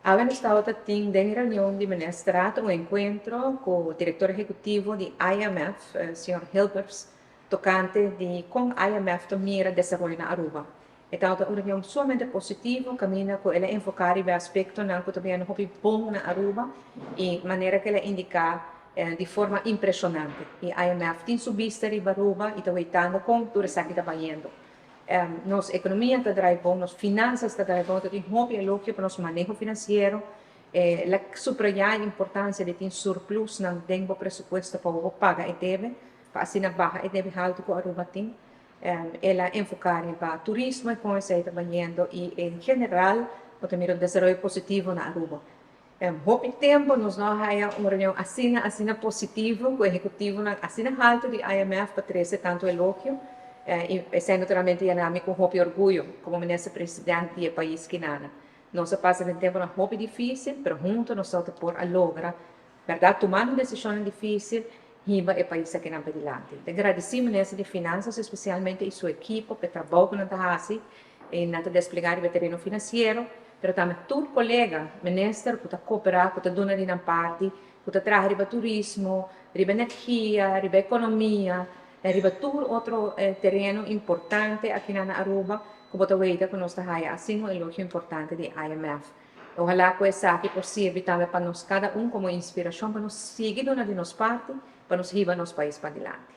Awe nos tabatin den reunion di ministerraad un enkuentro ku direktor ehekutivo di IMF, señor Hilbers, tokante di kon IMF ta mira desaroyo na Aruba. E tabata un reunion sumamente positivo, kaminda ku el a enfoká riba aspektonan ku ta bayendo hopi bon na Aruba i manera ku el a indiká di forma impreshonante. I IMF tin su bista riba Aruba i ta weitando kon tur esaki ta bayendo. Nos ekonomia ta drai bon, nos finansas ta drai bon, ta tin hopi elogio pa nos maneho finansiero. El a subrayá e importansia di tin surplusnan den bo presupuesto pa bo paga e debe, pa asina baha e debe haltu ku Aruba tin. El a enfoká riba turismo i kon esei ta bayendo i en general bo ta mira un desaroyo positivo na Aruba. Hopi tempu nos no a haya un reunion asina asina positivo ku ehekutivonan asina haltu di IMF pa trese tantu elogio i esei naturalmente yena mi ku hopi orguyo komo minister president di e pais kinana. Nos a pasa den tempunan hopi difisil pero huntu nos ta por a logra bèrdat tumando desishonnan difisil hiba e pais akinan padilanti. Ta gradisí minister di Finansas espesialmente i su ekipo pa e trabou ku nan ta hasi i nan ta desplegá riba e tereno finansiero, pero tambe tur kolega minister ku ta koperá, ku ta duna di nan parti, ku ta traha riba turismo, riba energia, riba ekonomia, riba tur otro tereno importante akinan na Aruba ku bo ta weita ku nos ta haya asina un elogio importante di IMF. Ohalá ku esaki por sirbi tambe pa nos kada un komo inspirashon pa nos sigui duna di nos parti pa nos hiba nos pais padilanti.